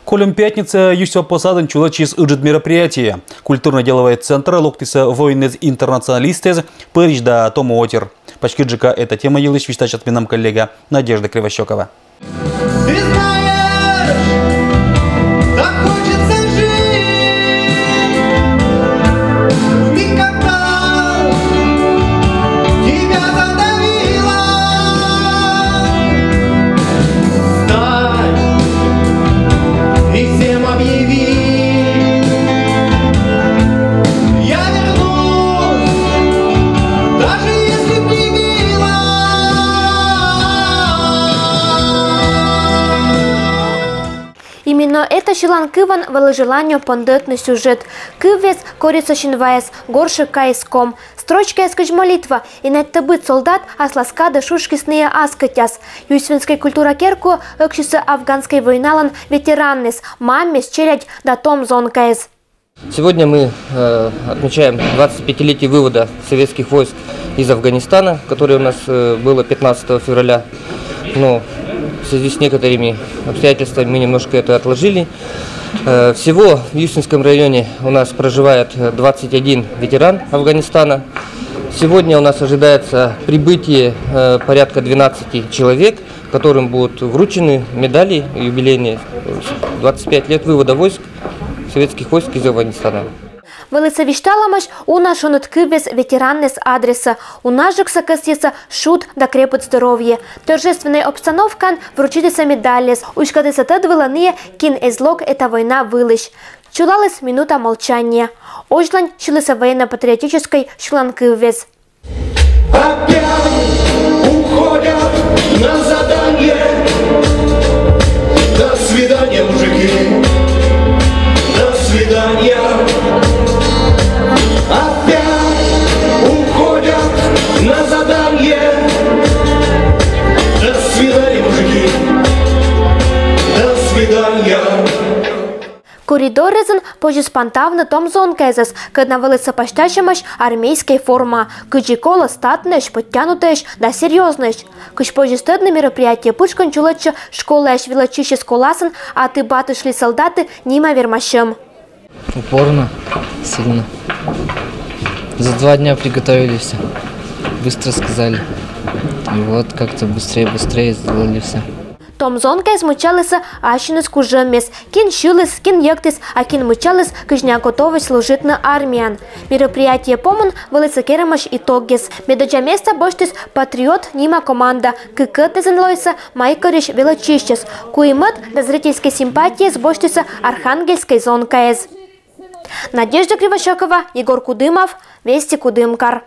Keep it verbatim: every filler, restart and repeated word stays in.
Кольӧм пятница юсьӧ посадын чулӧмаӧсь ыджыд мероприятие. Культурно-деловӧй центрӧ локтісӧ воинӧс-интернационалистӧс пӧрысь да том отир. Паськыдджыка эта тема йылысь висьтасьӧ менам коллега Надежда Кривощёкова. Именно эта сьыланкывйын вӧлі желание пондӧтны сюжет. Кывйыс корисӧ синвайяс, горшӧ кайис ком. Строчкаяс кыдз молитва, и нӧшта быд солдат аслас кадӧ шушкисны ас кӧтяс. Юсьвенскӧй культура керкаын ӧксисӧ афганскӧй войналӧн ветераныс, мамыс, челядь да том зонкаяс. Сегодня мы э, отмечаем двадцатипятилетие вывода советских войск из Афганистана, которое у нас э, было пятнадцатого февраля. Но в связи с некоторыми обстоятельствами мы немножко это отложили. Э, Всего в Юсинском районе у нас проживает э, двадцать один ветеран Афганистана. Сегодня у нас ожидается прибытие э, порядка двенадцати человек, которым будут вручены медали юбилейные. Двадцать пять лет вывода войск, советских войск из Афганистана. Вӧлісӧ висьталӧмаӧсь уна шоныд кывйыс ветераннас адресӧ. Унажыксӧ кӧсйӧ шуда крепыд здоровье. Торжественнӧй обстановкаын вручитісӧ медальяс, уськӧдісӧ тӧд вылӧ найӧ, кин эз лок эта война вылысь. Чулаліс минута молчания. Озьлань сьылісӧ военно-патриотическӧй сьыланкывйыс. Опять уходят на задание. До свидания, мужики. До свидания. Опять уходят на задание. До свидания, мужики. До свидания. Коридоръясын позис понтавны том зонкаясӧс, кӧдна вӧлісӧ пасьтасьӧмаӧсь армейскӧй формаӧн, кыдзи колӧ, статнӧйӧсь, подтянутӧйӧсь да серьёзнӧйӧсь. Кыдз позис тӧдны, мероприятие пытшкын чулӧмаӧсь школаысь велӧдчысьяс коласын, а аты-батысь ли солдаты нима вермасьӧм. Упорно, сильно. За два дня приготовили всё. Быстро сказали. И вот как-то быстрее-быстрее сделали всё. Том зонкаяс мыччалісӧ ассьыныс кужӧмъяс. Кин сьыліс, кин йӧктіс, а кин мыччаліс, кыдз найӧ готовӧсь служитны армияын. Мероприятие помын вӧлісӧ керӧмаӧсь итогъяс. Медодзза места босьтіс «Патриот» нима команда. Кыкӧднысӧн лоисӧ Майкорысь велӧдчысьяс. Куимӧд да зрительскӧй симпатияяс босьтісӧ Архангельскӧй зонкаяс. Надежда Кривощёкова, Егор Кудымов, «Вести Кудымкар».